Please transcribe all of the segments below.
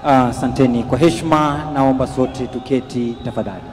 Asanteni. Kwa heshima naomba sote tuketi tafadhali.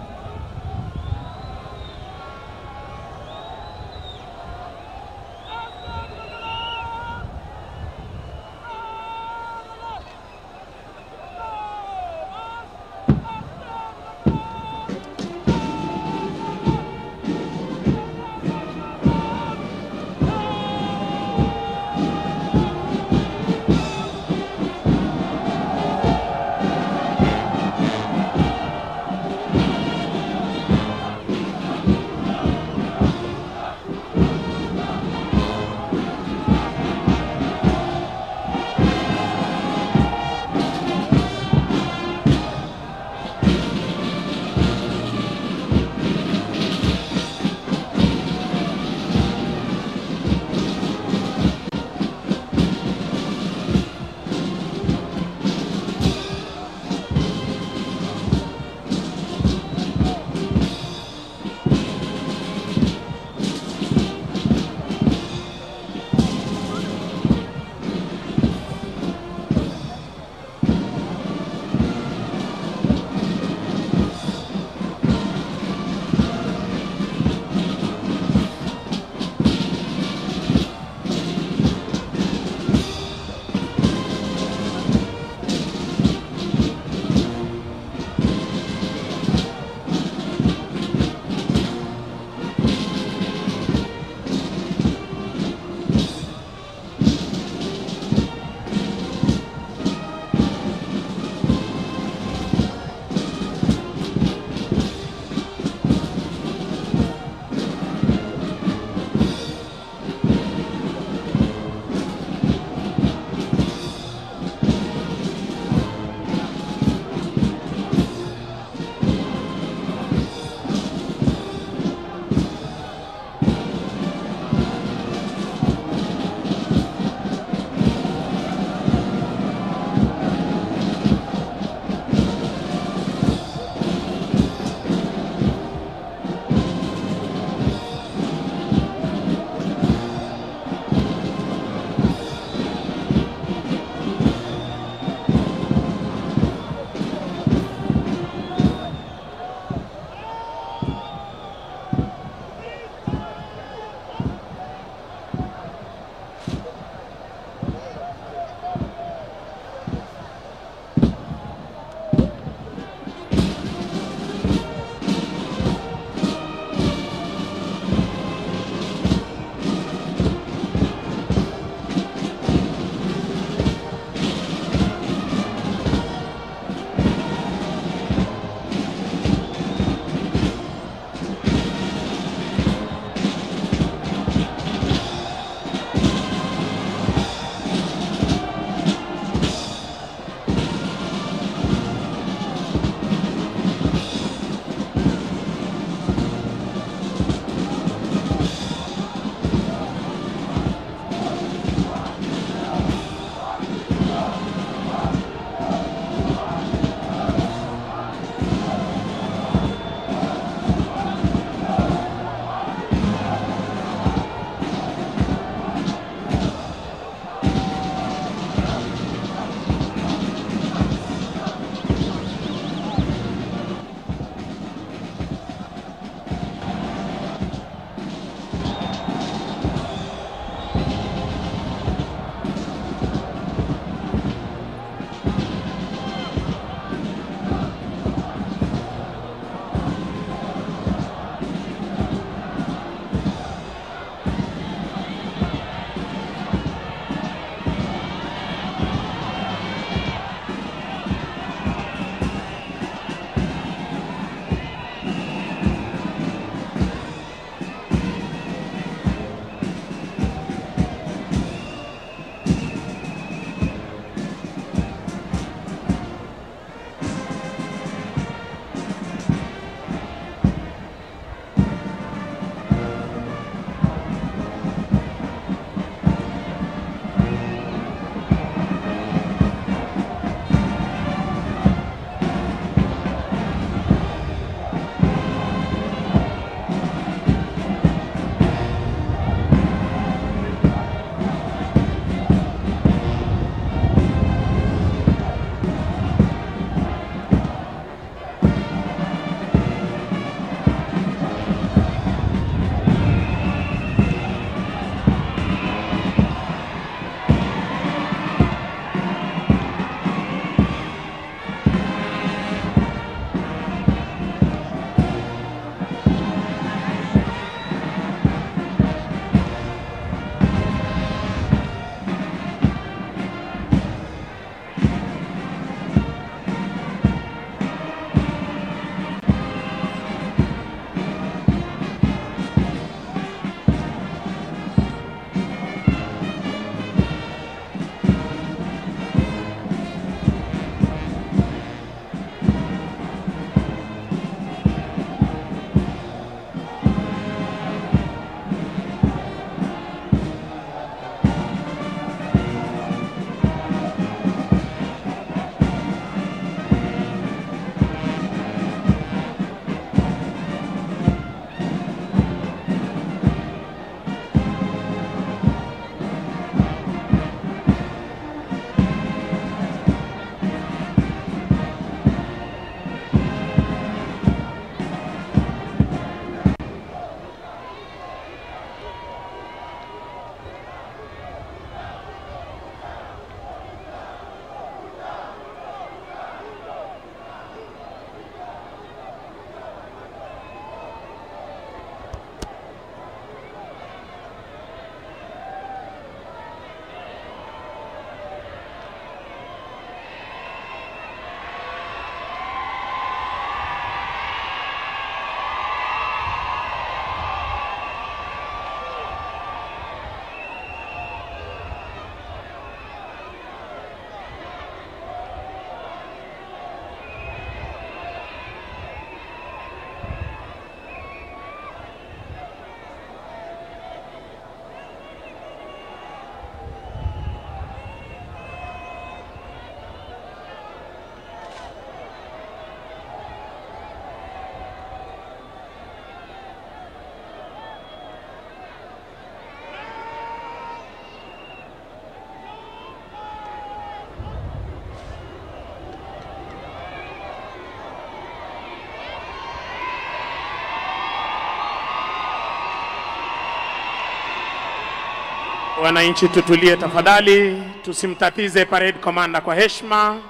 Wananchi tutulie tafadhali, tusimtatize parade commander kwa heshima.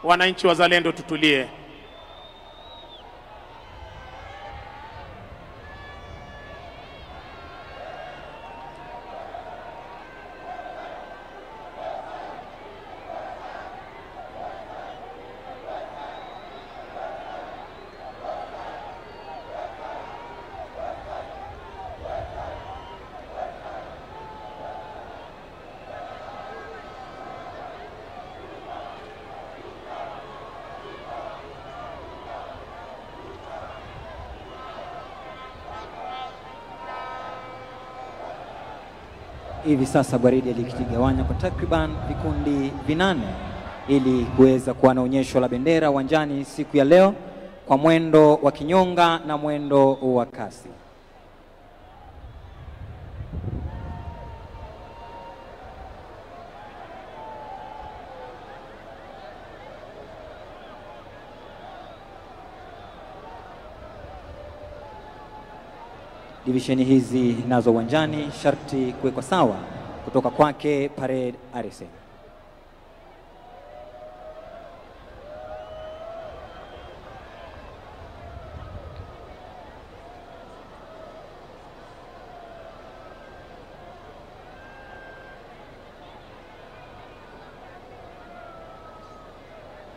Wananchi wazalendo tutulie. Hivi sasa gwaride likijigawanya kwa takriban vikundi 8 ili kuweza kuwa na onyesho la bendera uwanjani siku ya leo kwa mwendo wa kinyonga na mwendo wa kasi. Divisheni hizi nazo uwanjani sharti kuwekwa sawa kutoka kwake parade RSM.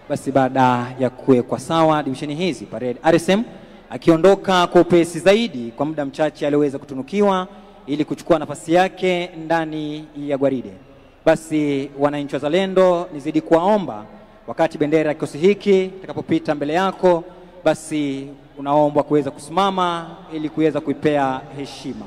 Basi baada ya kuwekwa sawa divisheni hizi, parade RSM akiondoka kwa upesi zaidi kwa muda mchache aliweza kutunukiwa ili kuchukua nafasi yake ndani ya gwaride. Basi wananchi wazalendo, nizidi kuwaomba wakati bendera ya kikosi hiki itakapopita mbele yako, basi unaombwa kuweza kusimama ili kuweza kuipea heshima.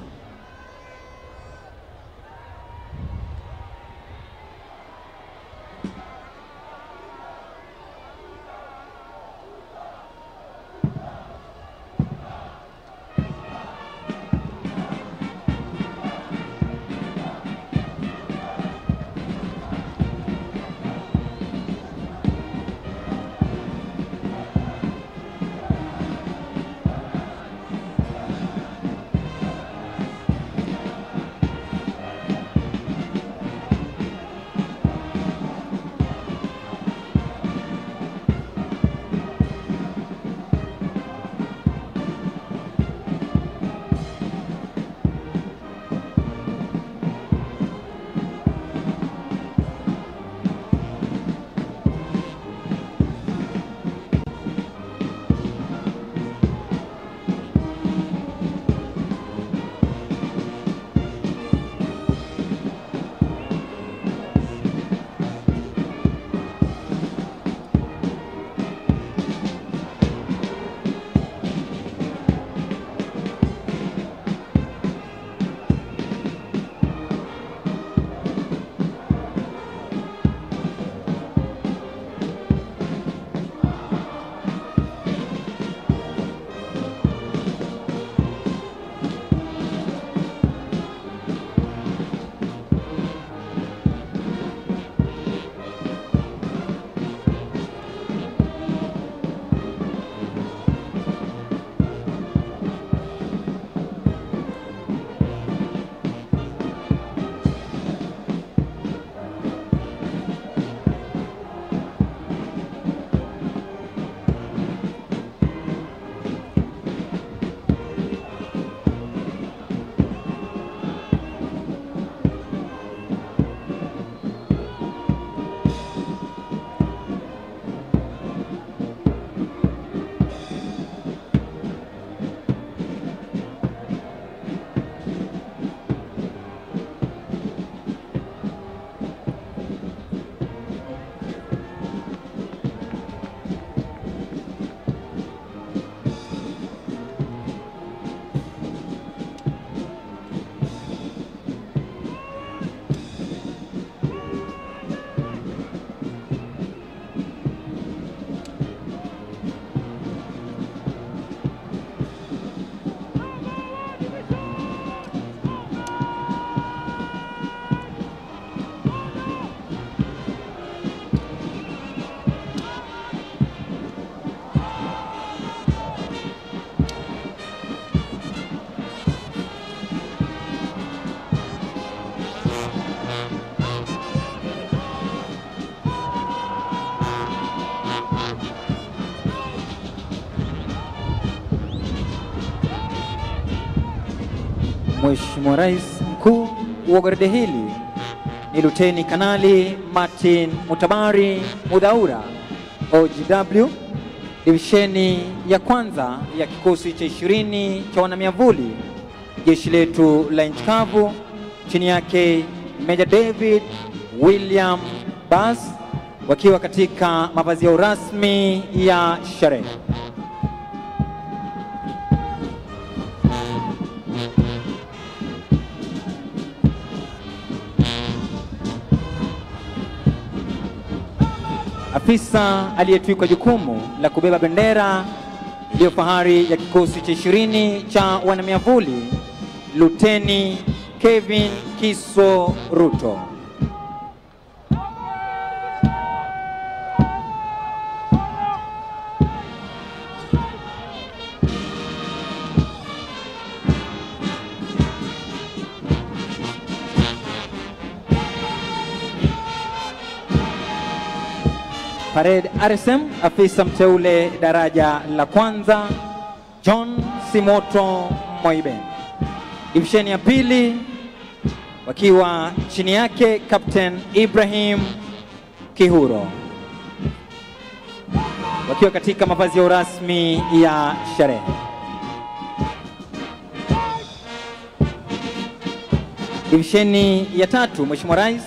Mheshimiwa Rais, mkuu wa gwaride hili ni Luteni Kanali Martin Mutabari Mudhaura OGW, divisheni ya kwanza ya kikosi cha 20 cha wanamiavuli jeshi letu la nchi kavu, chini yake Major David William Bass, wakiwa katika mavazi yao rasmi ya sherehe. Afisa aliyetwikwa jukumu la kubeba bendera iliyo fahari ya kikosi cha 20 cha wanamiavuli, Luteni Kevin Kiso Ruto. Parade RSM, afisa mteule daraja la kwanza John Simoto Moiben. Divisheni ya pili wakiwa chini yake Captain Ibrahim Kihuro, wakiwa katika mavazi ya rasmi ya sherehe. Divisheni ya tatu, Mheshimiwa Rais,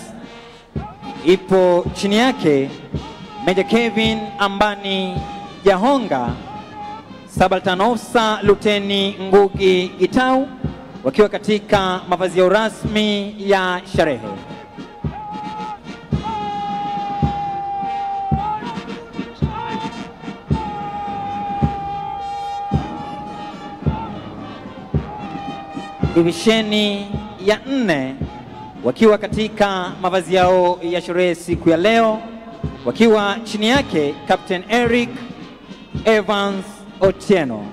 ipo chini yake Major Kevin Ambani Jahonga, Subaltern Officer Luteni Ngugi Gitau, wakiwa katika mavazi yao rasmi ya sherehe. Divisheni ya 4 wakiwa katika mavazi yao ya sherehe siku ya leo, wakiwa chini yake Captain Eric Evans Otieno.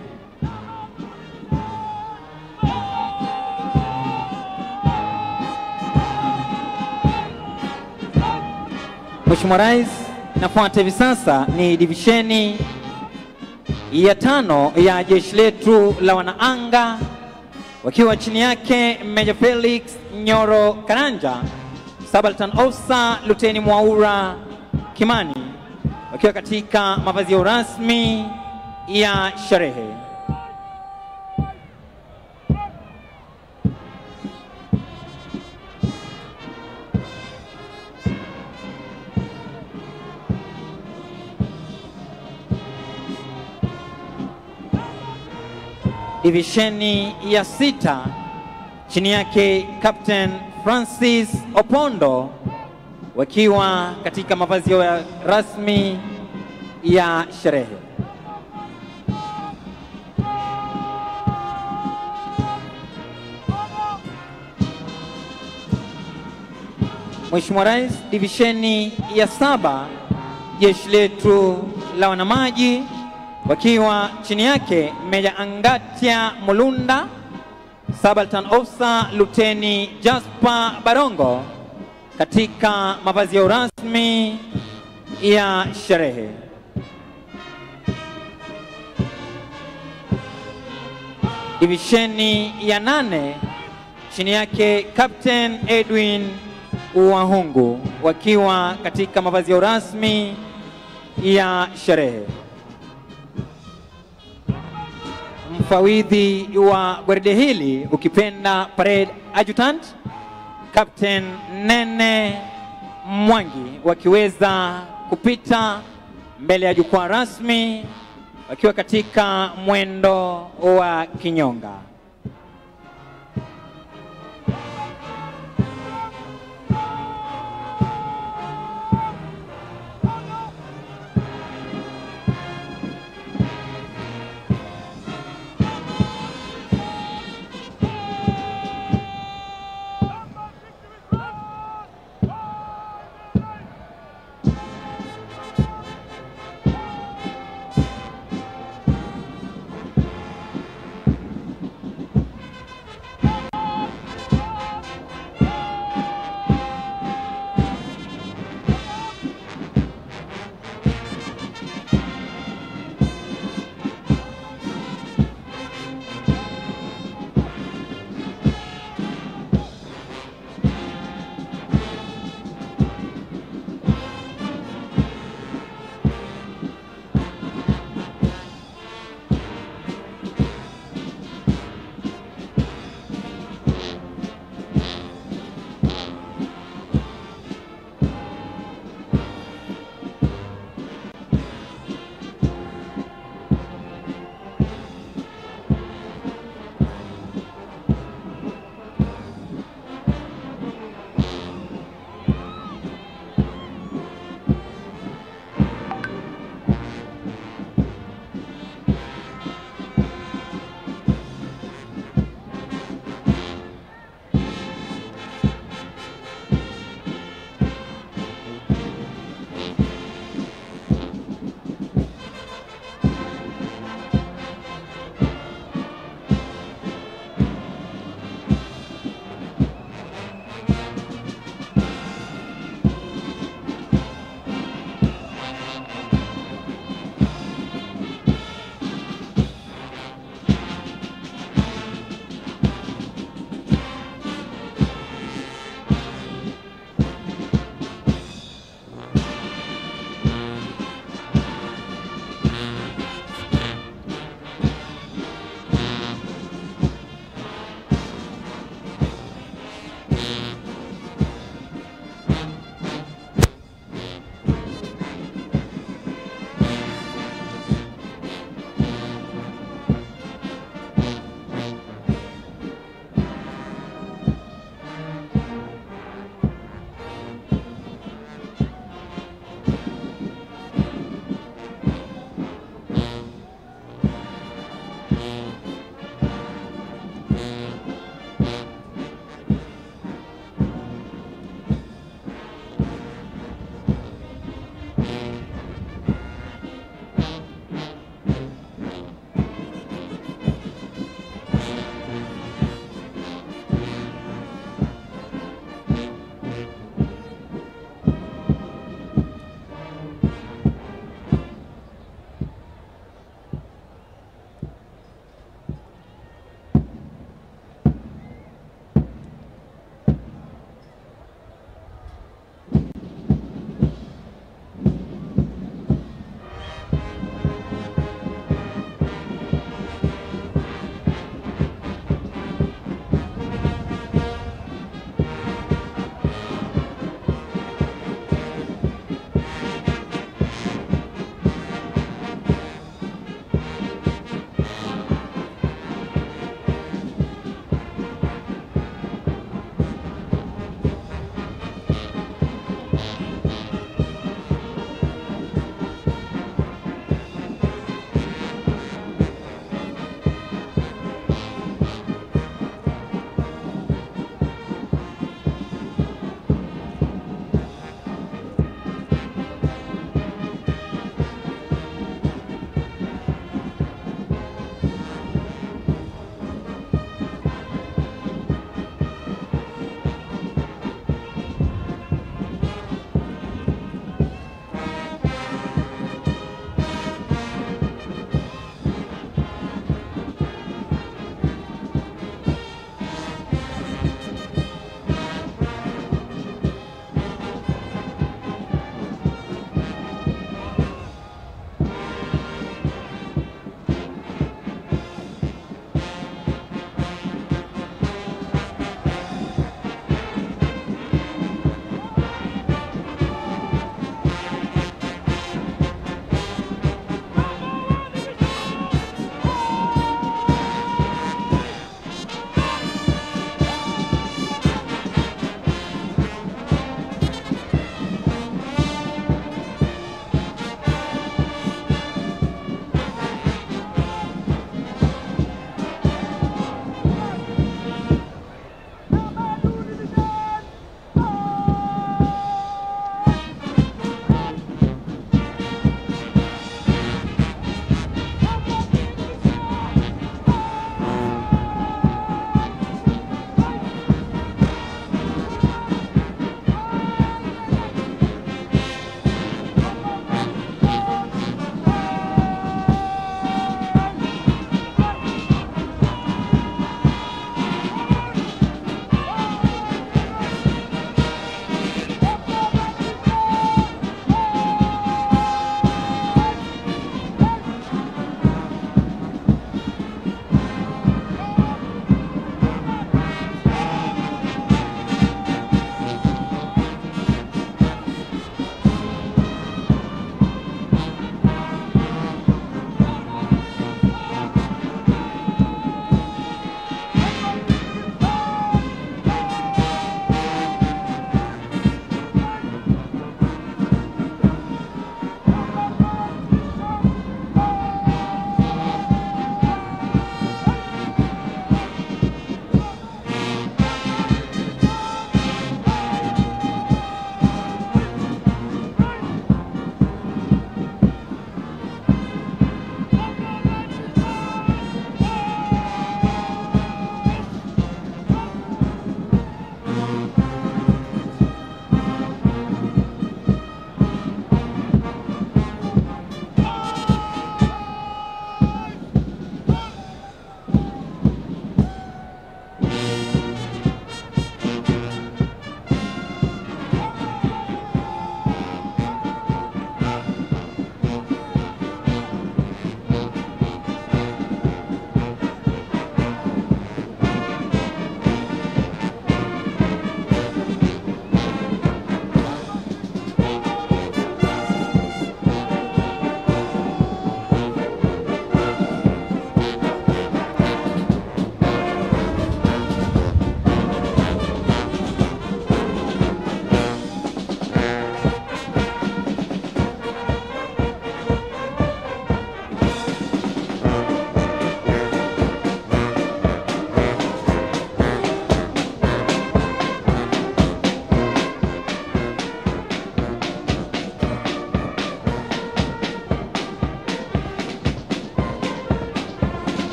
Mheshimiwa Rais, inafuata hivi sasa ni divisheni ya 5 ya jeshi letu la wanaanga, wakiwa chini yake Major Felix Nyoro Karanja, Subaltern Officer Luteni Mwaura Kimani, wakiwa katika mavazi ya rasmi ya sherehe. Divisheni ya 6 chini yake Captain Francis Opondo, wakiwa katika mavazi ya rasmi ya sherehe. Mheshimiwa Rais, divisheni ya 7 jeshi letu la wanamaji, wakiwa chini yake Meja Angatia Mulunda, Subaltern Officer Luteni Jasper Barongo, katika mavazi ya rasmi ya sherehe. Divisheni ya 8 chini yake Captain Edwin Wahungu, wakiwa katika mavazi ya rasmi ya sherehe. Mfawidhi wa gwaride hili, ukipenda parade adjutant, Captain Nene Mwangi, wakiweza kupita mbele ya jukwaa rasmi wakiwa katika mwendo wa kinyonga.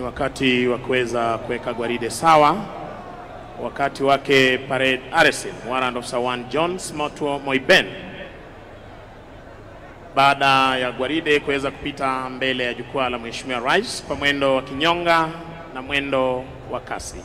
Wakati wa kuweza kuweka gwaride sawa, wakati wake parade RSM Warrant Officer 1 Jones Motwo Moiben, baada ya gwaride kuweza kupita mbele ya jukwaa la Mheshimiwa Rais kwa mwendo wa kinyonga na mwendo wa kasi.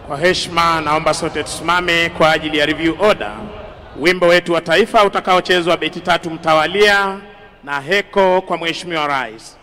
Kwa heshima naomba sote tusimame kwa ajili ya review order. Wimbo wetu wa taifa utakaochezwa beti 3 mtawalia na heko kwa Mheshimiwa Rais.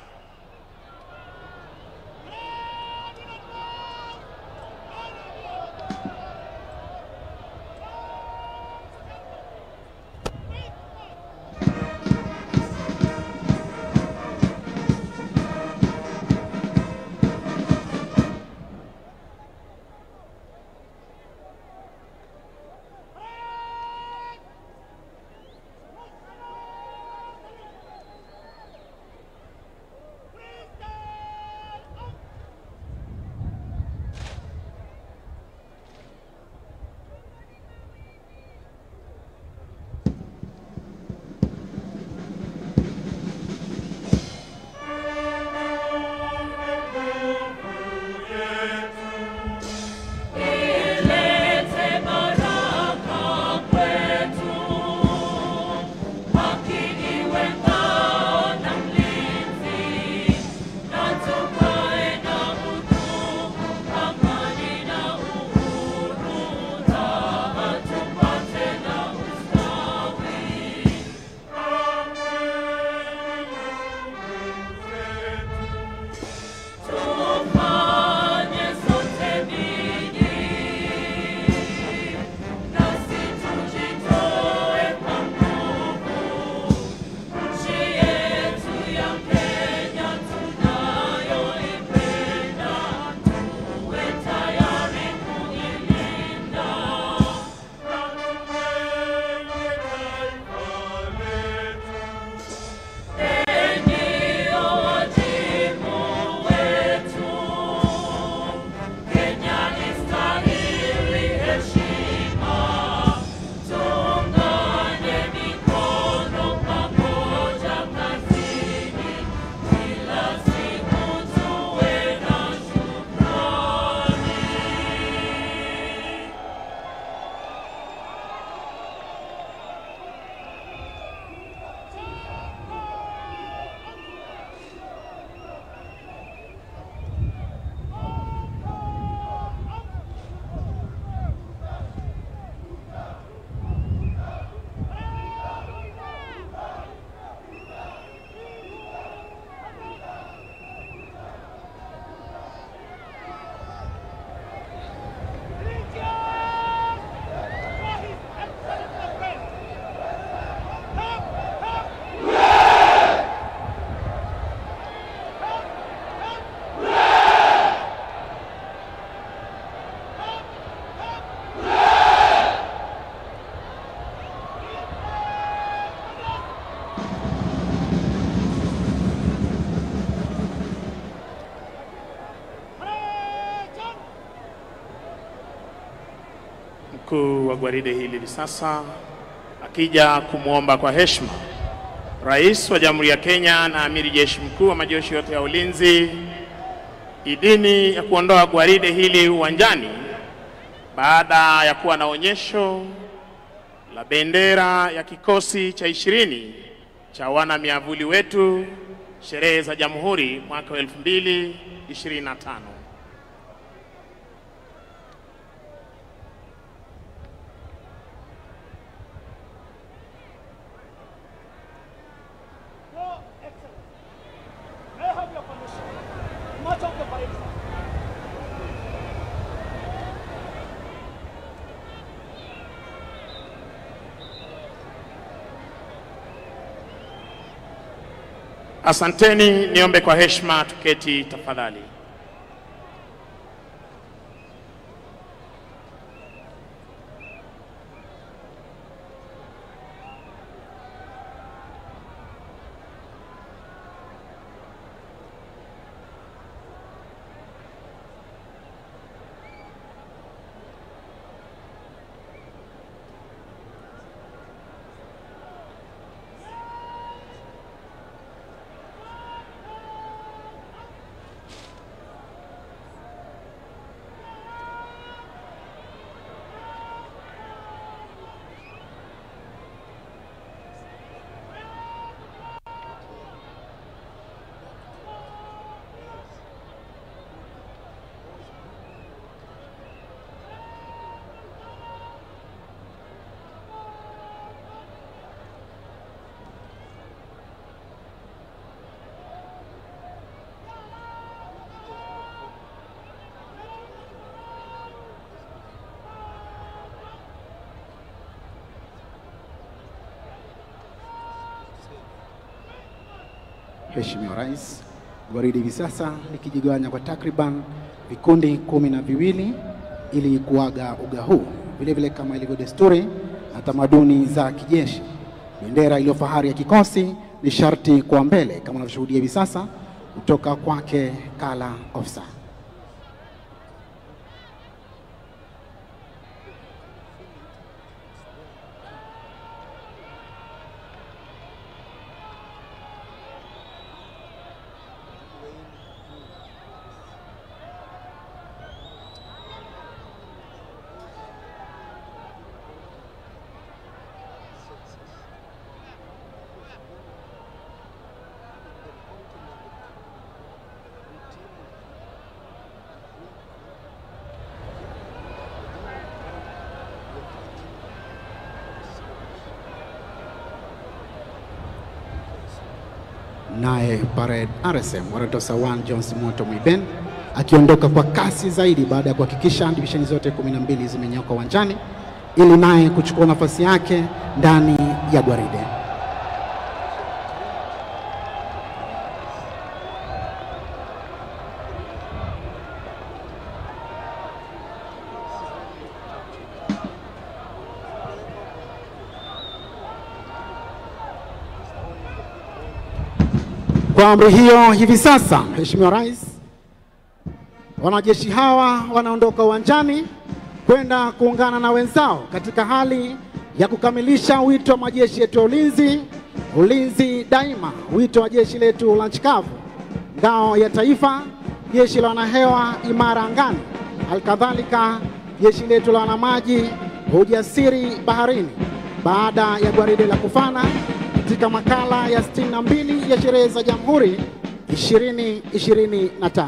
Mkuu wa gwaride hili hivi sasa akija kumwomba kwa heshima Rais wa Jamhuri ya Kenya na Amiri Jeshi Mkuu wa majeshi yote ya ulinzi idhini ya kuondoa gwaride hili uwanjani baada ya kuwa na onyesho la bendera ya kikosi cha 20 cha wana miavuli wetu sherehe za Jamhuri mwaka 2025. Asanteni, niombe kwa heshima tuketi tafadhali. Mheshimiwa Rais, gwaride hivi sasa likijigawanya kwa takriban vikundi 12 ili kuaga uga huu. Vile vile kama ilivyo desturi na tamaduni za kijeshi, bendera iliyo fahari ya kikosi ni sharti kwa mbele kama unavyoshuhudia hivi sasa kutoka kwake Kala Officer. Naye Parade RSM Warrant Officer 1 Jones Moto Mwiben akiondoka kwa kasi zaidi baada ya kuhakikisha divisheni zote 12 zimenyoka uwanjani ili naye kuchukua nafasi yake ndani ya gwaride. Kwa amri hiyo hivi sasa, Mheshimiwa Rais, wanajeshi hawa wanaondoka uwanjani kwenda kuungana na wenzao katika hali ya kukamilisha wito wa majeshi yetu ya ulinzi, ulinzi daima, wito wa jeshi letu la nchi kavu, ngao ya taifa, jeshi la wanahewa imara angani, halikadhalika jeshi letu la wanamaji ujasiri baharini, baada ya gwaride la kufana katika makala ya 62 ya sherehe za Jamhuri 2025.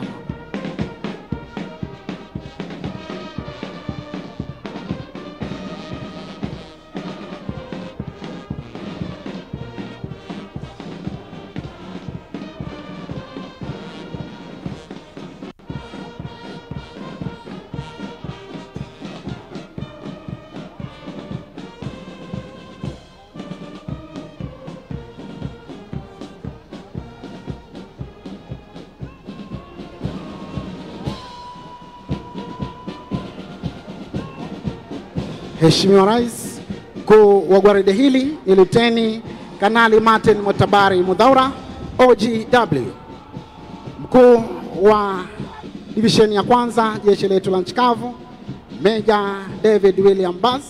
Mheshimiwa Rais, mkuu wa gwaride hili ni Luteni Kanali Martin Motabari Mudhaura OGW, mkuu wa divisheni ya kwanza jeshi letu la nchi kavu Meja David William Bass,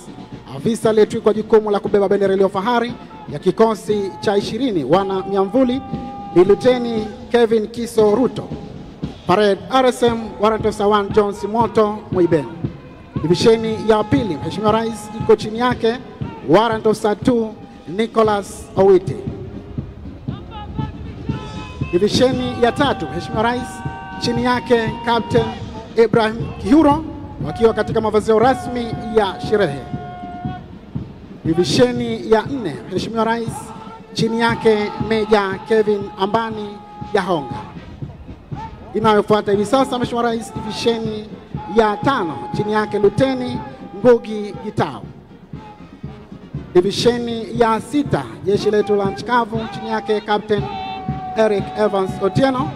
afisa aliyetwikwa jukumu la kubeba bendera iliyo fahari ya kikosi cha 20 wana miamvuli ni Luteni Kevin Kiso Ruto. Parade RSM Warrant Officer 1 Jones Moto Mwiben. Divisheni ya pili, Mheshimiwa Rais, iko chini yake Warrant Officer 2 Nicholas Owiti. Divisheni ya tatu, Mheshimiwa Rais, chini yake Captain Ibrahim Kihuro wakiwa katika mavazi rasmi ya sherehe. Divisheni ya nne, Mheshimiwa Rais, chini yake Meja Kevin Ambani Yahonga. Inayofuata hivi sasa, Mheshimiwa Rais, divisheni ya tano, chini yake Luteni Ngugi Gitau. Divisheni ya sita, jeshi letu la nchi kavu, chini yake Captain Eric Evans Otieno.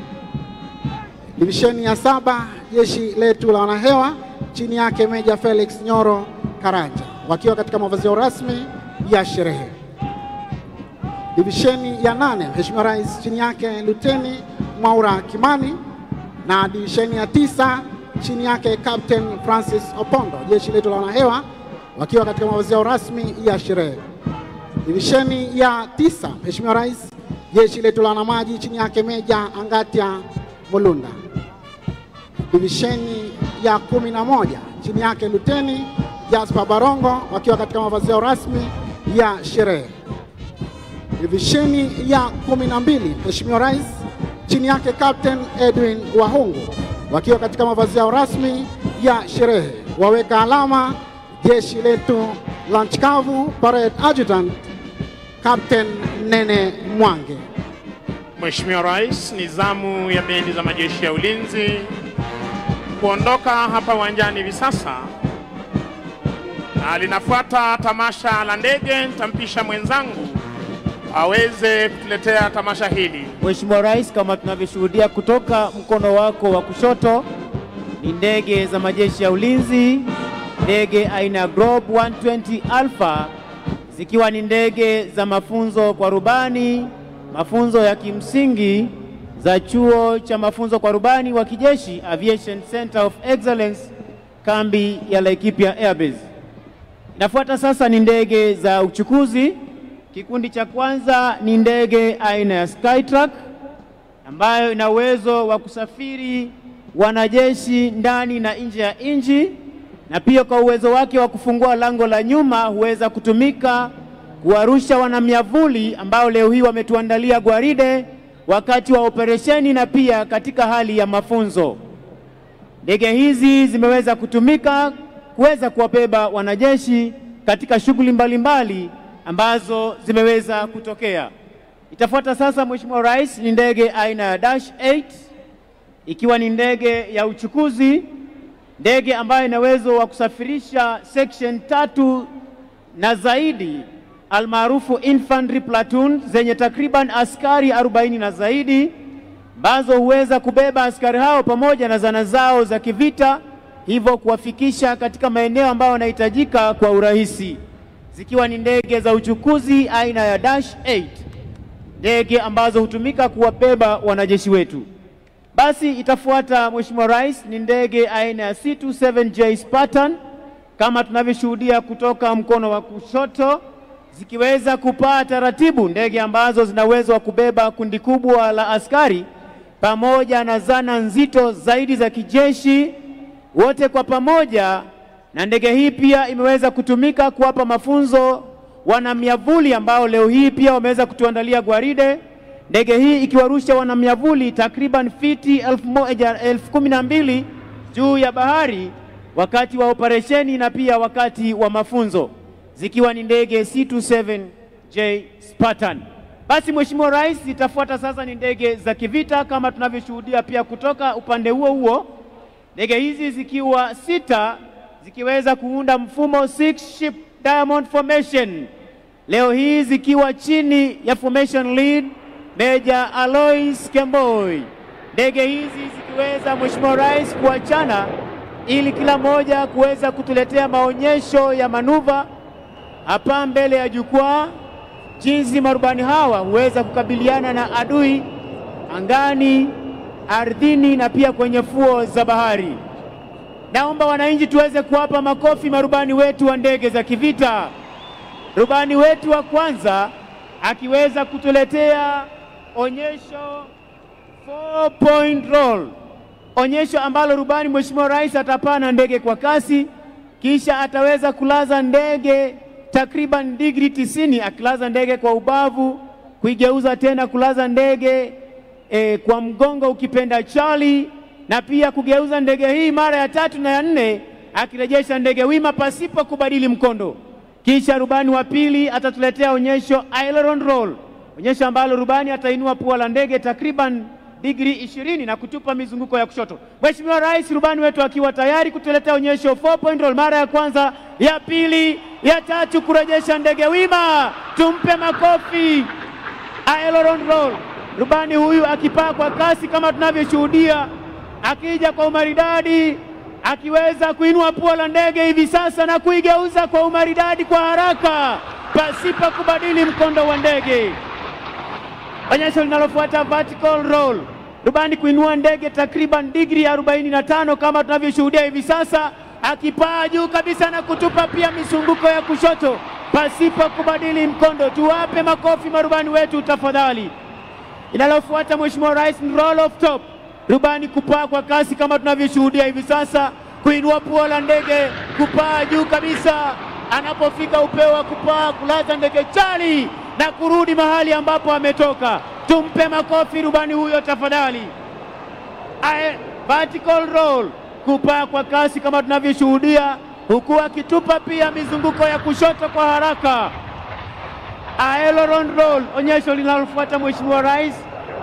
Divisheni ya 7 jeshi letu la wanahewa chini yake Meja Felix Nyoro Karanja wakiwa katika mavazi rasmi ya sherehe. Divisheni ya 8 Mheshimiwa Rais chini yake Luteni Mwaura Kimani, na divisheni ya 9 chini yake Captain Francis Opondo, jeshi letu la wanahewa wakiwa katika mavazi rasmi ya sherehe. Divisheni ya 9 Mheshimiwa Rais, jeshi letu la wanamaji chini yake Meja Angatia Mulunda. Divisheni ya 11 chini yake Luteni Jasper Barongo wakiwa katika mavazi rasmi ya sherehe. Divisheni ya 12 Mheshimiwa Rais chini yake Captain Edwin Wahungu wakiwa katika mavazi yao rasmi ya sherehe. Waweka alama jeshi letu la nchi kavu, Parade Adjutant Captain Nene Mwange. Mheshimiwa Rais, ni zamu ya bendi za majeshi ya ulinzi kuondoka hapa uwanjani hivi sasa, na linafuata tamasha la ndege. Nitampisha mwenzangu aweze kutuletea tamasha hili. Mheshimiwa Rais, kama tunavyoshuhudia kutoka mkono wako wa kushoto ni ndege za majeshi ya ulinzi, ndege aina ya Globe 120 Alpha, zikiwa ni ndege za mafunzo kwa rubani, mafunzo ya kimsingi za chuo cha mafunzo kwa rubani wa kijeshi Aviation Center of Excellence, kambi ya Laikipia Airbase. Inafuata sasa ni ndege za uchukuzi. Kikundi cha kwanza ni ndege aina ya Skytruck ambayo ina uwezo wa kusafiri wanajeshi ndani na nje ya nchi, na pia kwa uwezo wake wa kufungua lango la nyuma huweza kutumika kuwarusha wanamiavuli ambao leo hii wametuandalia gwaride wakati wa operesheni na pia katika hali ya mafunzo. Ndege hizi zimeweza kutumika kuweza kuwabeba wanajeshi katika shughuli mbalimbali ambazo zimeweza kutokea. Itafuata sasa, Mheshimiwa Rais, ni ndege aina ya Dash 8 ikiwa ni ndege ya uchukuzi, ndege ambayo ina uwezo wa kusafirisha section 3 na zaidi, almaarufu infantry platoon zenye takriban askari 40 na zaidi, ambazo huweza kubeba askari hao pamoja na zana zao za kivita, hivyo kuwafikisha katika maeneo ambayo yanahitajika kwa urahisi, zikiwa ni ndege za uchukuzi aina ya Dash 8, ndege ambazo hutumika kuwabeba wanajeshi wetu. Basi itafuata, Mheshimiwa Rais, ni ndege aina ya C-27J Spartan kama tunavyoshuhudia kutoka mkono wa kushoto, zikiweza kupaa taratibu, ndege ambazo zina uwezo wa kubeba kundi kubwa la askari pamoja na zana nzito zaidi za kijeshi, wote kwa pamoja. Na ndege hii pia imeweza kutumika kuwapa mafunzo wanamiavuli ambao leo hii pia wameweza kutuandalia gwaride. Ndege hii ikiwarusha wanamiavuli takriban fiti 1012 juu ya bahari wakati wa operesheni na pia wakati wa mafunzo, zikiwa ni ndege C-27J Spartan. Basi Mheshimiwa Rais, itafuata sasa ni ndege za kivita kama tunavyoshuhudia pia kutoka upande huo huo, ndege hizi zikiwa 6 zikiweza kuunda mfumo 6 ship diamond formation, leo hii zikiwa chini ya formation lead Major Alois Kemboi. Ndege hizi zikiweza, Mheshimiwa Rais, kuachana ili kila moja kuweza kutuletea maonyesho ya manuva hapa mbele ya jukwaa, jinsi marubani hawa huweza kukabiliana na adui angani, ardhini na pia kwenye fuo za bahari. Naomba wananchi tuweze kuwapa makofi marubani wetu wa ndege za kivita. Rubani wetu wa kwanza akiweza kutuletea onyesho 4 point roll, onyesho ambalo rubani Mheshimiwa Rais atapana ndege kwa kasi, kisha ataweza kulaza ndege takriban digri 90, akilaza ndege kwa ubavu, kuigeuza tena kulaza ndege kwa mgongo ukipenda chali, na pia kugeuza ndege hii mara ya 3 na ya 4, akirejesha ndege wima pasipo kubadili mkondo. Kisha rubani wa pili atatuletea onyesho aileron roll, onyesho ambalo rubani atainua pua la ndege takriban digri 20 na kutupa mizunguko ya kushoto. Mheshimiwa Rais, rubani wetu akiwa tayari kutuletea onyesho 4 point roll mara ya kwanza, ya pili, ya tatu, kurejesha ndege wima. Tumpe makofi. Aileron roll. Rubani huyu akipaa kwa kasi kama tunavyoshuhudia, akija kwa umaridadi, akiweza kuinua pua la ndege hivi sasa na kuigeuza kwa umaridadi kwa haraka pasipo kubadili mkondo wa ndege. Onyesho linalofuata vertical roll, rubani kuinua ndege takriban digri 45 kama tunavyoshuhudia hivi sasa, akipaa juu kabisa na kutupa pia misunguko ya kushoto pasipo kubadili mkondo. Tuwape makofi marubani wetu tafadhali. Linalofuata Mheshimiwa Rais ni roll off top, rubani kupaa kwa kasi kama tunavyoshuhudia hivi sasa, kuinua pua la ndege, kupaa juu kabisa, anapofika upeo wa kupaa, kulaza ndege chali na kurudi mahali ambapo ametoka. Tumpe makofi rubani huyo tafadhali. Vertical roll, kupaa kwa kasi kama tunavyoshuhudia, huku akitupa pia mizunguko ya kushoto kwa haraka. Aileron roll, onyesho linalofuata Mheshimiwa Rais,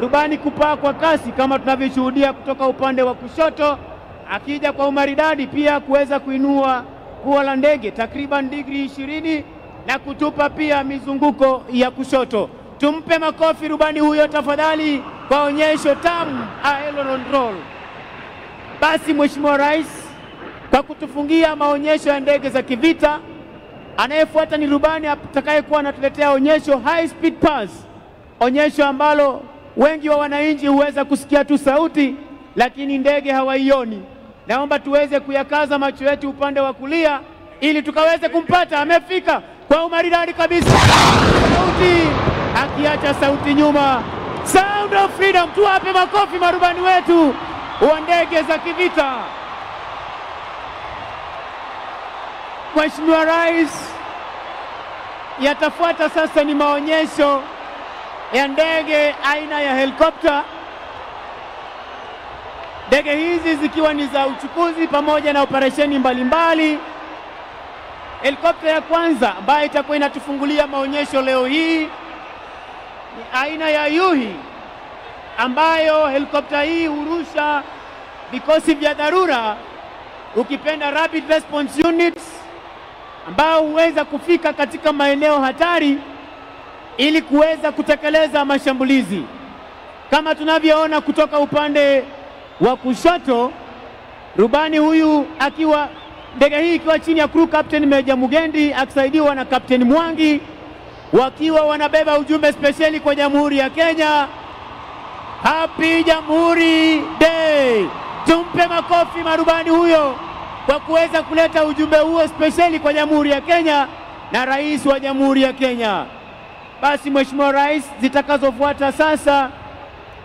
rubani kupaa kwa kasi kama tunavyoshuhudia kutoka upande wa kushoto, akija kwa umaridadi pia kuweza kuinua pua la ndege takriban digri 20 na kutupa pia mizunguko ya kushoto. Tumpe makofi rubani huyo tafadhali kwa onyesho tamu aileron roll. Basi Mheshimiwa Rais, kwa kutufungia maonyesho ya ndege za kivita, anayefuata ni rubani atakayekuwa anatuletea onyesho high speed pass, onyesho ambalo wengi wa wananchi huweza kusikia tu sauti lakini ndege hawaioni. Naomba tuweze kuyakaza macho yetu upande wa kulia ili tukaweze kumpata. Amefika kwa umaridadi kabisa, sauti akiacha sauti nyuma. Sound of freedom. Tuwape makofi marubani wetu wa ndege za kivita. Mheshimiwa Rais, yatafuata sasa ni maonyesho ya ndege aina ya helikopta. Ndege hizi zikiwa ni za uchukuzi pamoja na operesheni mbalimbali. Helikopta ya kwanza ambayo itakuwa inatufungulia maonyesho leo hii ni aina ya Yuhi, ambayo helikopta hii hurusha vikosi vya dharura, ukipenda rapid response units, ambao huweza kufika katika maeneo hatari ili kuweza kutekeleza mashambulizi. Kama tunavyoona kutoka upande wa kushoto, rubani huyu akiwa, ndege hii ikiwa chini ya crew captain Meja Mugendi akisaidiwa na Captain Mwangi, wakiwa wanabeba ujumbe spesheli kwa Jamhuri ya Kenya, Happy Jamhuri Day. Tumpe makofi marubani huyo kwa kuweza kuleta ujumbe huo spesheli kwa Jamhuri ya Kenya na Rais wa Jamhuri ya Kenya. Basi Mheshimiwa Rais, zitakazofuata sasa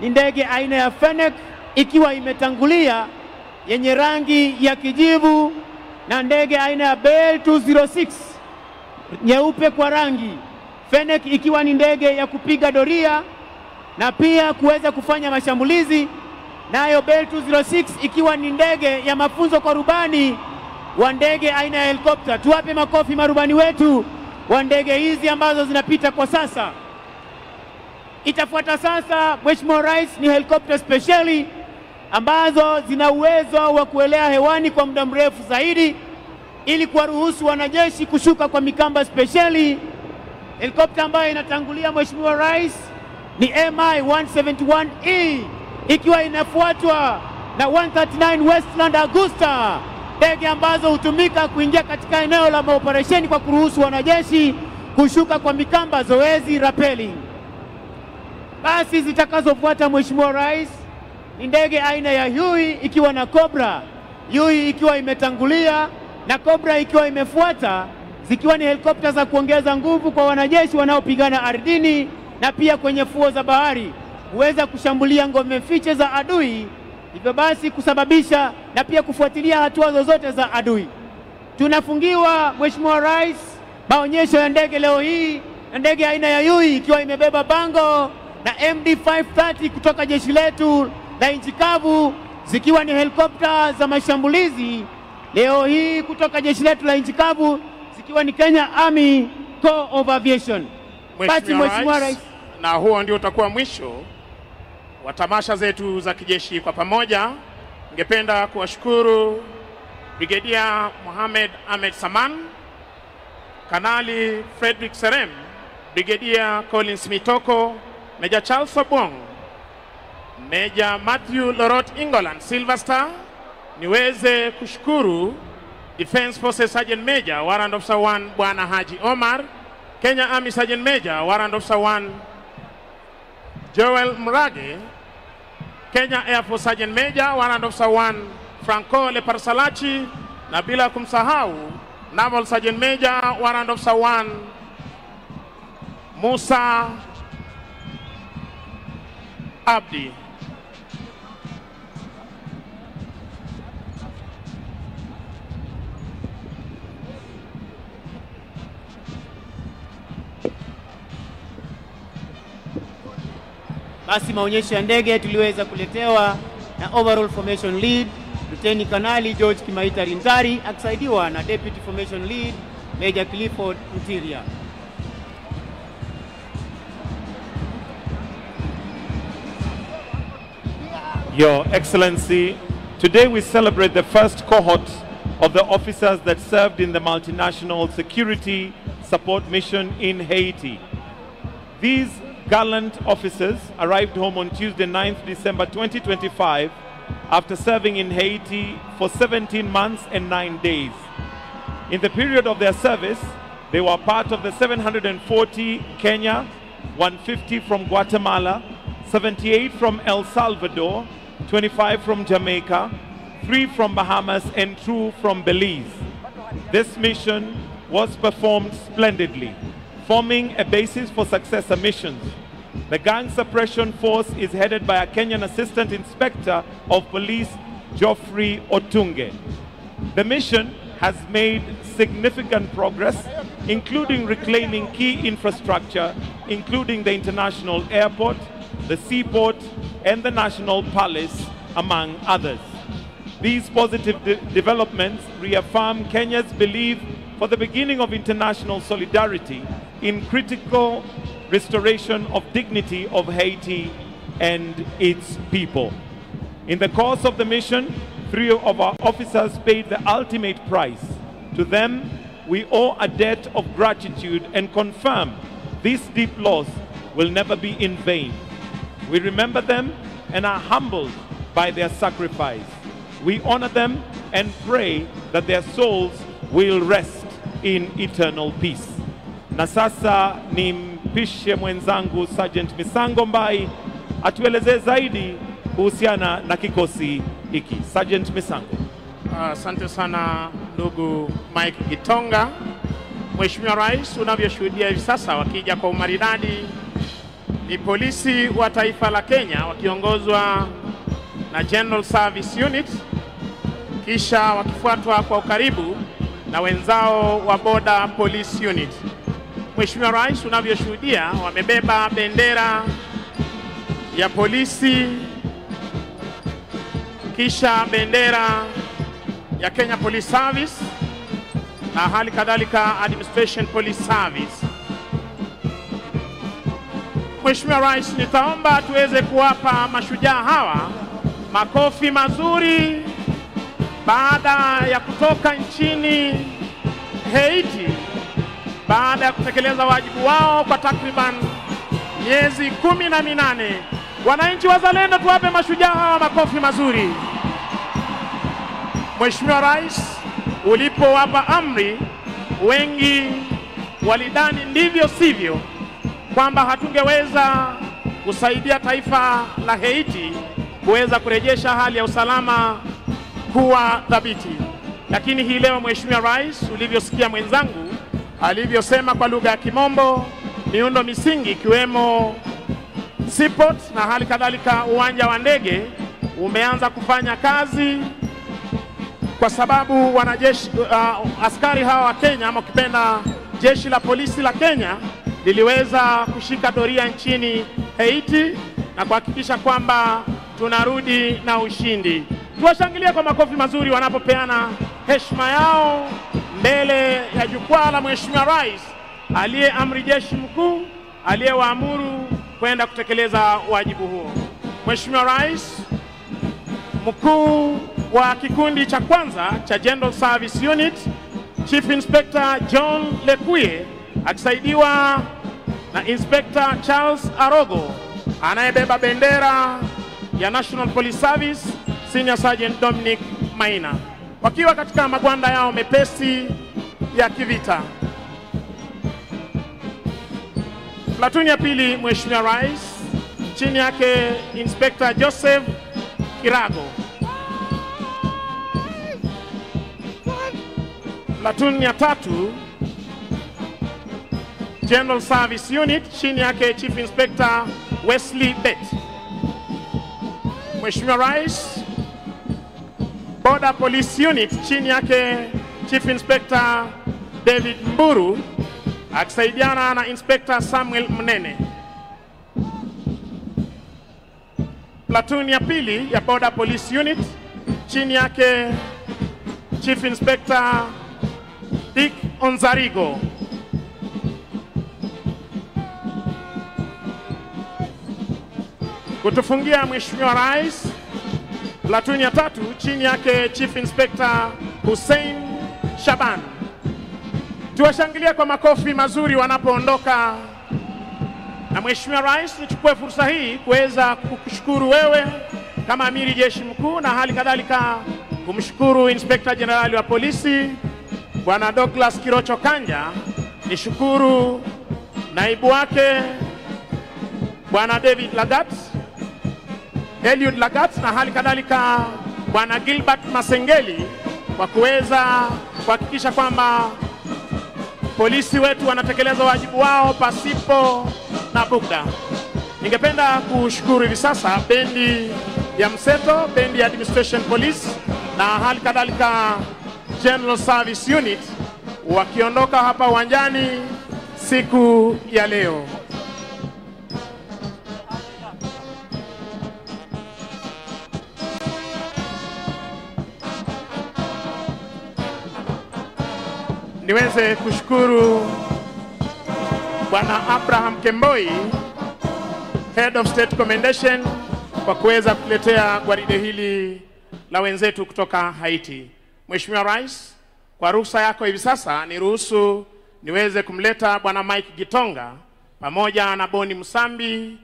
ni ndege aina ya Fennec ikiwa imetangulia yenye rangi ya kijivu na ndege aina ya Bell 206 nyeupe kwa rangi. Fennec ikiwa ni ndege ya kupiga doria na pia kuweza kufanya mashambulizi, nayo Bell 206 ikiwa ni ndege ya mafunzo kwa rubani wa ndege aina ya helikopta. Tuwape makofi marubani wetu wa ndege hizi ambazo zinapita kwa sasa. Itafuata sasa Mheshimiwa Rais ni helikopta speciali ambazo zina uwezo wa kuelea hewani kwa muda mrefu zaidi ili kuwaruhusu wanajeshi kushuka kwa mikamba speciali. Helikopta ambayo inatangulia Mheshimiwa Rais ni MI 171E ikiwa inafuatwa na 139 Westland Augusta, ndege ambazo hutumika kuingia katika eneo la maoperesheni kwa kuruhusu wanajeshi kushuka kwa mikamba, zoezi rappelling. Basi zitakazofuata Mheshimiwa Rais ni ndege aina ya Huey ikiwa na Cobra, Huey ikiwa imetangulia na Cobra ikiwa imefuata, zikiwa ni helikopta za kuongeza nguvu kwa wanajeshi wanaopigana ardhini na pia kwenye fuo za bahari, huweza kushambulia ngome fiche za adui, hivyo basi kusababisha na pia kufuatilia hatua zozote za adui. Tunafungiwa Mheshimiwa Rais maonyesho ya ndege leo hii na ndege aina ya Huey ikiwa imebeba bango na MD 530 kutoka jeshi letu la nchi kavu, zikiwa ni helikopta za mashambulizi leo hii kutoka jeshi letu la nchi kavu, zikiwa ni Kenya Army Corps of Aviation. Basi Mheshimiwa Rais, na huo ndio utakuwa mwisho wa tamasha zetu za kijeshi kwa pamoja. Ningependa kuwashukuru Brigedia Mohamed Ahmed Saman, Kanali Frederick Serem, Brigedia Collins Mitoko, Meja Charles Obong, Major Matthew Lorot Ingoland Silver Star. Niweze kushukuru Defense Forces Sergeant Major Warrant Officer 1 Bwana Haji Omar, Kenya Army Sergeant Major Warrant Officer 1 Joel Mrage, Kenya Air Force Sergeant Major Warrant Officer 1 Franco Leparsalachi, na bila kumsahau Naval Sergeant Major Warrant Officer 1 Musa Abdi. Basi maonyesho ya ndege tuliweza kuletewa na Overall Formation Lead Luteni Kanali George Kimaita Rinzari akisaidiwa na Deputy Formation Lead Major Clifford Mtiria. Your Excellency, today we celebrate the first cohort of the officers that served in the multinational security support mission in Haiti. These gallant officers arrived home on Tuesday, 9th December 2025, after serving in Haiti for 17 months and 9 days. In the period of their service, they were part of the 740 Kenya, 150 from Guatemala, 78 from El Salvador, 25 from Jamaica, 3 from Bahamas, and 2 from Belize. This mission was performed splendidly, forming a basis for successor missions. The gang suppression force is headed by a Kenyan Assistant Inspector of Police, Geoffrey Otunge. The mission has made significant progress, including reclaiming key infrastructure, including the international airport, the seaport, and the National Palace, among others. These positive developments reaffirm Kenya's belief for the beginning of international solidarity in critical restoration of dignity of Haiti and its people. In the course of the mission, 3 of our officers paid the ultimate price. To them, we owe a debt of gratitude and confirm this deep loss will never be in vain. We remember them and are humbled by their sacrifice. We honor them and pray that their souls will rest in eternal peace. Na sasa nimpishe mwenzangu Sergeant Misango Mbai atuelezee zaidi kuhusiana na kikosi hiki. Sergeant Misango. Asante sana ndugu Mike Gitonga. Mheshimiwa Rais, unavyoshuhudia hivi sasa wakija kwa umaridadi ni polisi wa taifa la Kenya wakiongozwa na General Service Unit, kisha wakifuatwa kwa ukaribu na wenzao wa Border Police Unit. Mheshimiwa Rais, unavyoshuhudia wamebeba bendera ya polisi, kisha bendera ya Kenya Police Service na hali kadhalika Administration Police Service. Mheshimiwa Rais, nitaomba tuweze kuwapa mashujaa hawa makofi mazuri baada ya kutoka nchini Haiti, baada ya kutekeleza wajibu wao kwa takriban miezi 18. Wananchi wazalendo, tuwape mashujaa hawa makofi mazuri. Mheshimiwa Rais, ulipowapa amri, wengi walidhani ndivyo sivyo kwamba hatungeweza kusaidia taifa la Haiti kuweza kurejesha hali ya usalama kuwa thabiti. Lakini hii leo Mheshimiwa Rais, ulivyosikia mwenzangu alivyosema kwa lugha ya Kimombo, miundo misingi ikiwemo seaport na hali kadhalika uwanja wa ndege umeanza kufanya kazi, kwa sababu wanajeshi askari hawa wa Kenya, ama ukipenda jeshi la polisi la Kenya, liliweza kushika doria nchini Haiti na kuhakikisha kwamba tunarudi na ushindi. Tuwashangilie kwa makofi mazuri wanapopeana heshima yao mbele ya jukwaa la Mheshimiwa Rais aliye amri jeshi mkuu aliyewaamuru kwenda kutekeleza wajibu huo. Mheshimiwa Rais, mkuu wa kikundi cha kwanza cha General Service Unit Chief Inspector John Lekuye akisaidiwa na Inspector Charles Arogo anayebeba bendera ya National Police Service Senior Sergeant Dominic Maina, wakiwa katika magwanda yao mepesi ya kivita. Platuni ya pili, Mheshimiwa Rais, chini yake Inspector Joseph Kirago. Platuni ya tatu, General Service Unit, chini yake Chief Inspector Wesley Bett. Mheshimiwa Rais, Border Police Unit, chini yake Chief Inspector David Mburu akisaidiana na Inspector Samuel Mnene. Platoon ya pili ya Border Police Unit, chini yake Chief Inspector Dick Onzarigo. Kutufungia Mheshimiwa Rais, platoon ya tatu, chini yake Chief Inspector Hussein Shaban. Tuwashangilie kwa makofi mazuri wanapoondoka. Na Mheshimiwa Rais, nichukue fursa hii kuweza kukushukuru wewe kama Amiri Jeshi Mkuu, na hali kadhalika kumshukuru Inspector General wa Polisi Bwana Douglas Kirocho Kanja. Nishukuru naibu wake Bwana David Lagat, Eliud Lagat, na hali kadhalika Bwana Gilbert Masengeli kwa kuweza kuhakikisha kwamba polisi wetu wanatekeleza wajibu wao pasipo na bugdha. Ningependa kushukuru hivi sasa bendi ya Mseto, bendi ya Administration Police na hali kadhalika General Service Unit wakiondoka hapa uwanjani siku ya leo. Niweze kushukuru Bwana Abraham Kemboi, Head of State Commendation, kwa kuweza kuletea gwaride hili la wenzetu kutoka Haiti. Mheshimiwa Rais, kwa ruhusa yako hivi sasa niruhusu niweze kumleta Bwana Mike Gitonga pamoja na Boni Musambi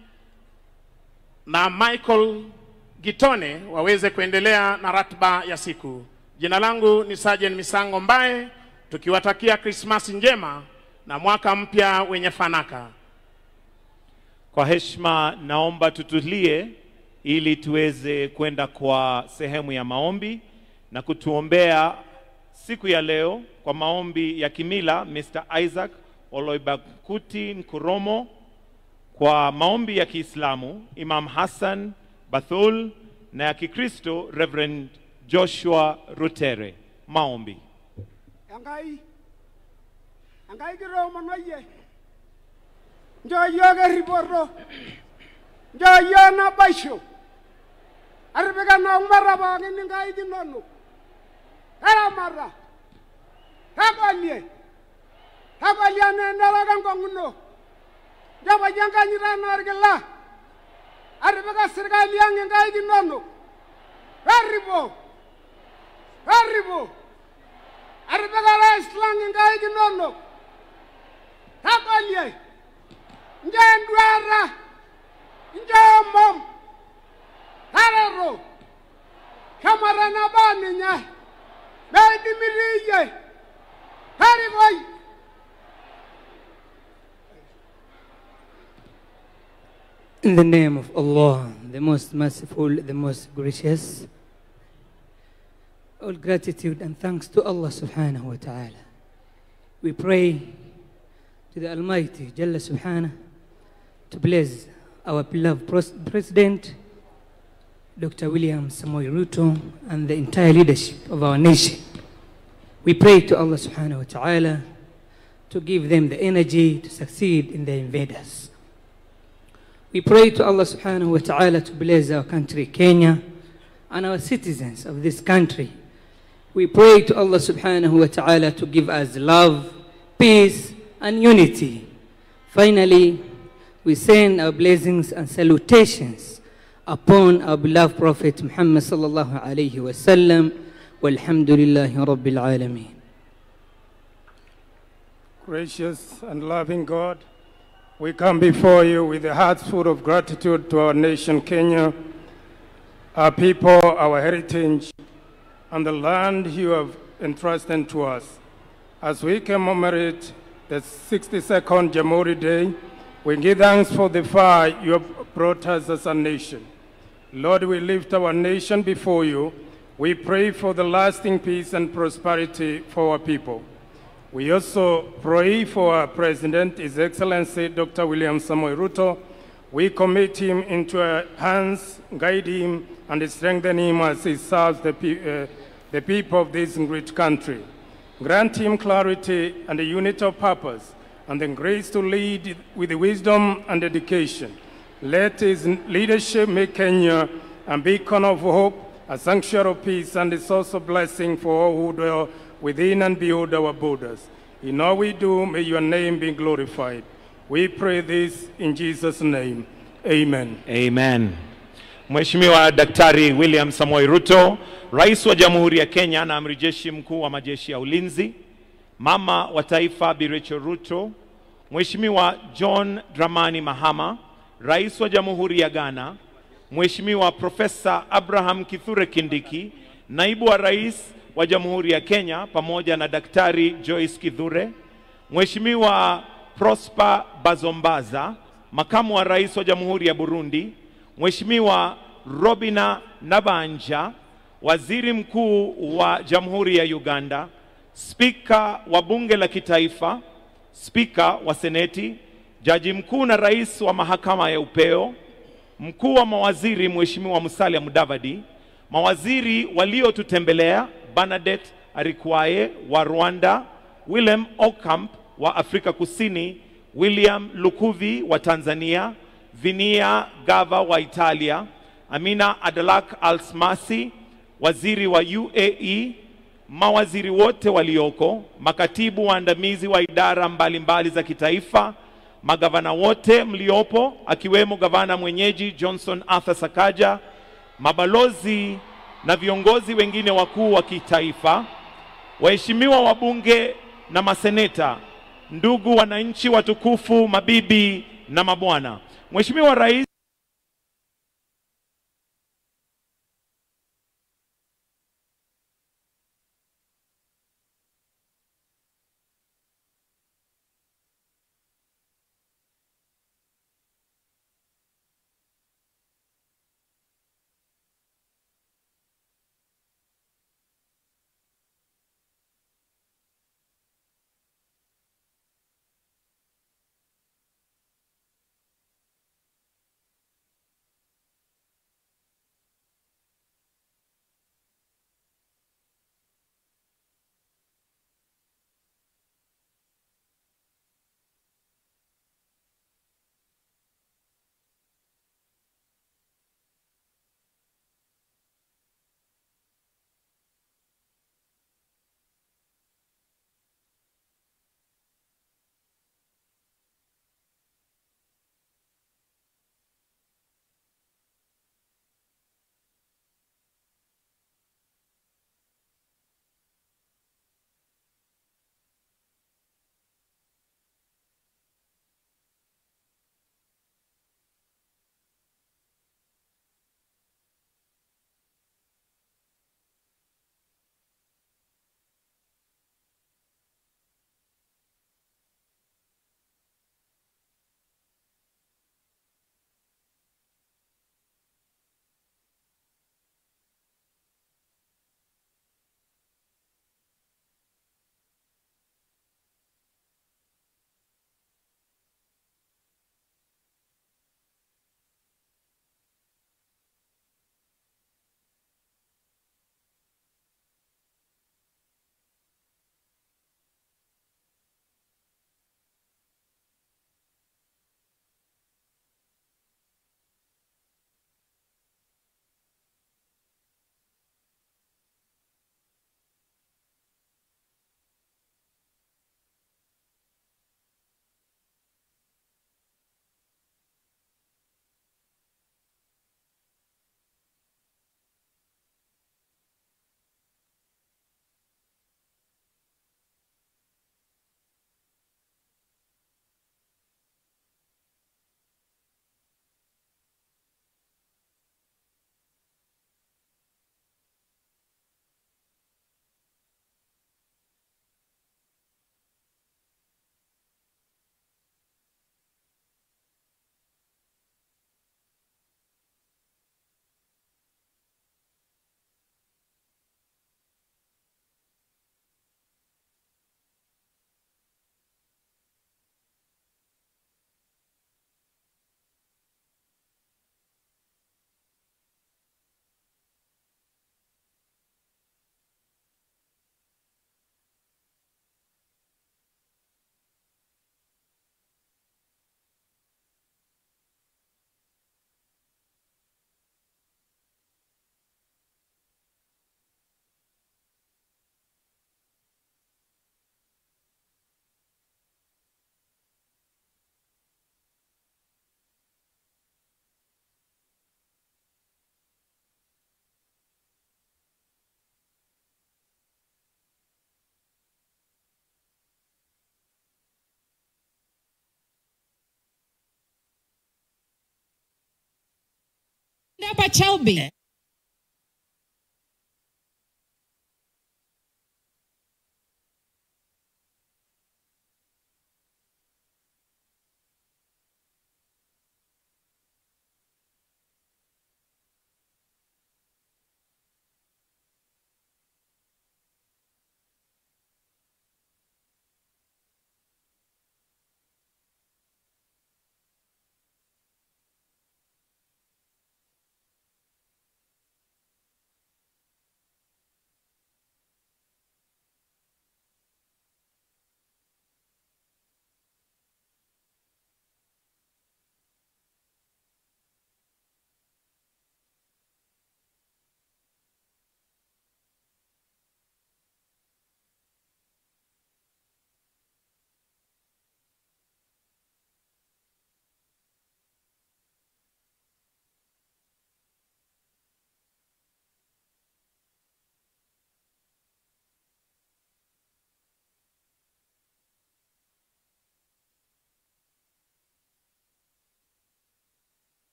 na Michael Gitone waweze kuendelea na ratiba ya siku. Jina langu ni Sergeant Misango Mbae, tukiwatakia Krismasi njema na mwaka mpya wenye fanaka. Kwa heshima naomba tutulie ili tuweze kwenda kwa sehemu ya maombi na kutuombea siku ya leo kwa maombi ya kimila Mr. Isaac Oloibakuti Nkuromo, kwa maombi ya Kiislamu Imam Hassan Bathul, na ya Kikristo Reverend Joshua Rutere. Maombi. Enkai, Enkai kitoomono iyie, nchoo yiok erripoto, nchoo yiok naboisho, atipika noong'uata pookin inkaik inonok, taramata, tagolie, tagolie enaa enarok enkong'u ino, nchopoyie enkanyit enaa orkila, atipika sirkali ang' inkaik inonok, torripo, torripo. Atipika rais lang inkaik inonok, tagolie, nchoo enduata, nchoo omom, tareto, shomo tenebo ninye, meidimiti iyie, torikoi. In the name of Allah, the most merciful, the most gracious, all gratitude and thanks to Allah subhanahu wa ta'ala. We pray to the Almighty Jalla subhanahu to bless our beloved President, Dr. William Samoei Ruto, and the entire leadership of our nation. We pray to Allah subhanahu wa ta'ala to give them the energy to succeed in their invaders. We pray to Allah subhanahu wa ta'ala to bless our country, Kenya, and our citizens of this country. We pray to Allah subhanahu wa ta'ala to give us love, peace, and unity. Finally, we send our blessings and salutations upon our beloved Prophet Muhammad sallallahu alayhi wa sallam. Walhamdulillahi Rabbil Alameen. Gracious and loving God, we come before you with a heart full of gratitude to our nation, Kenya, our people, our heritage, and the land you have entrusted to us. As we commemorate the 62nd Jamhuri Day, we give thanks for the far you have brought us as a nation. Lord, we lift our nation before you. We pray for the lasting peace and prosperity for our people. We also pray for our President, His Excellency Dr. William Samoei Ruto. We commit him into our hands, guide him, and strengthen him as he serves the people of this great country. Grant him clarity and a unity of purpose, and the grace to lead with wisdom and dedication. Let his leadership make Kenya a beacon of hope, a sanctuary of peace, and a source of blessing for all who dwell within and beyond our borders. In all we do, may your name be glorified. We pray this in Jesus' name. Amen. Amen. Mheshimiwa Daktari William Samoei Ruto, Rais wa Jamhuri ya Kenya na Amiri Jeshi Mkuu wa Majeshi ya Ulinzi, Mama wa Taifa Bi Rachel Ruto, Mheshimiwa John Dramani Mahama, Rais wa Jamhuri ya Ghana, Mheshimiwa Profesa Abraham Kithure Kindiki, Naibu wa Rais wa Jamhuri ya Kenya pamoja na Daktari Joyce Kithure, Mheshimiwa Prosper Bazombaza, Makamu wa Rais wa Jamhuri ya Burundi, Mheshimiwa Robina Nabanja, Waziri Mkuu wa Jamhuri ya Uganda, Spika wa Bunge la Kitaifa, Spika wa Seneti, Jaji Mkuu na Rais wa Mahakama ya Upeo, Mkuu wa Mawaziri Mheshimiwa Musalia Mudavadi, mawaziri waliotutembelea Bernadette Arikwaye wa Rwanda, Willem Okamp wa Afrika Kusini, William Lukuvi wa Tanzania, Vinia Gava wa Italia, Amina Adalak Alsmasi, waziri wa UAE, mawaziri wote walioko, makatibu waandamizi wa idara mbalimbali za kitaifa, magavana wote mliopo, akiwemo gavana mwenyeji Johnson Arthur Sakaja, mabalozi na viongozi wengine wakuu wa kitaifa, waheshimiwa wabunge na maseneta, ndugu wananchi watukufu, mabibi na mabwana. Mheshimiwa Rais Hapa Chelby.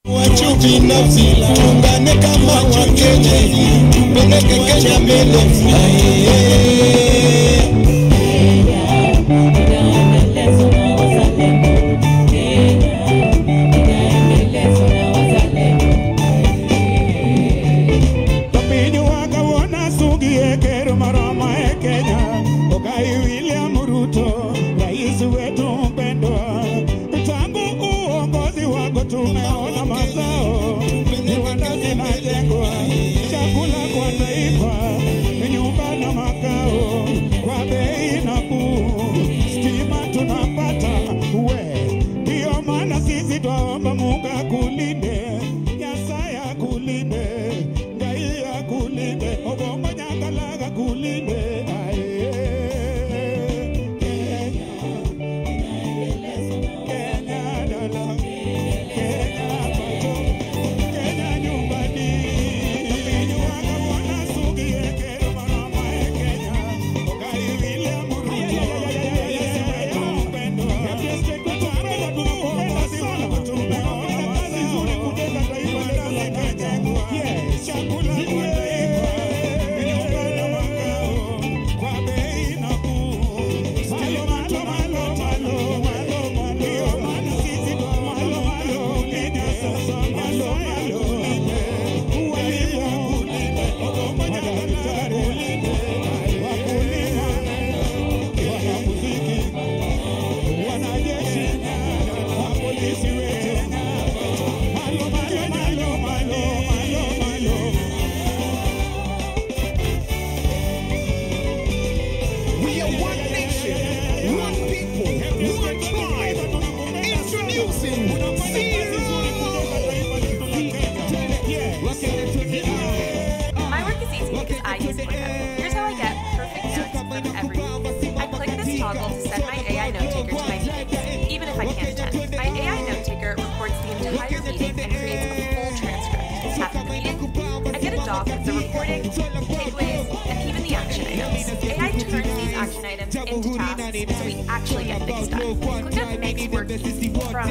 Wachu binafsi, tuungane kama Wakenya, tupeleke Kenya mbele. My work is easy because I use ClickUp. Here's how I get perfect notes from every meeting. I click this toggle to send my AI note taker to my meetings, even if I can't attend. My AI note taker records the entire meeting and creates a full transcript. After the meeting, I get a doc with the recording, takeaways, and even the action items. AI turns these action items into tasks so we actually get things done. ClickUp makes work easy. From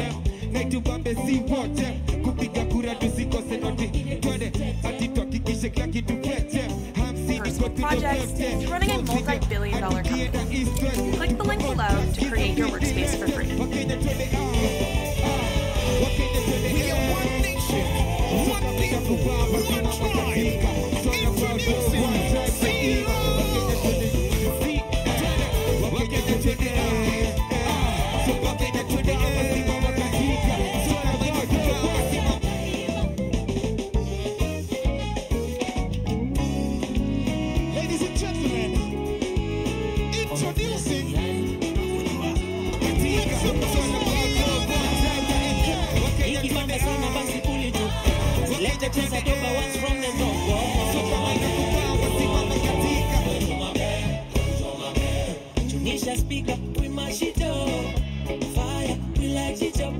personal projects to running a multi-billion-dollar company. Click the link below to create your workspace for free. Ladies and gentlemen, introducing Tunisia speaker, we mash it up. Fire, we light it up.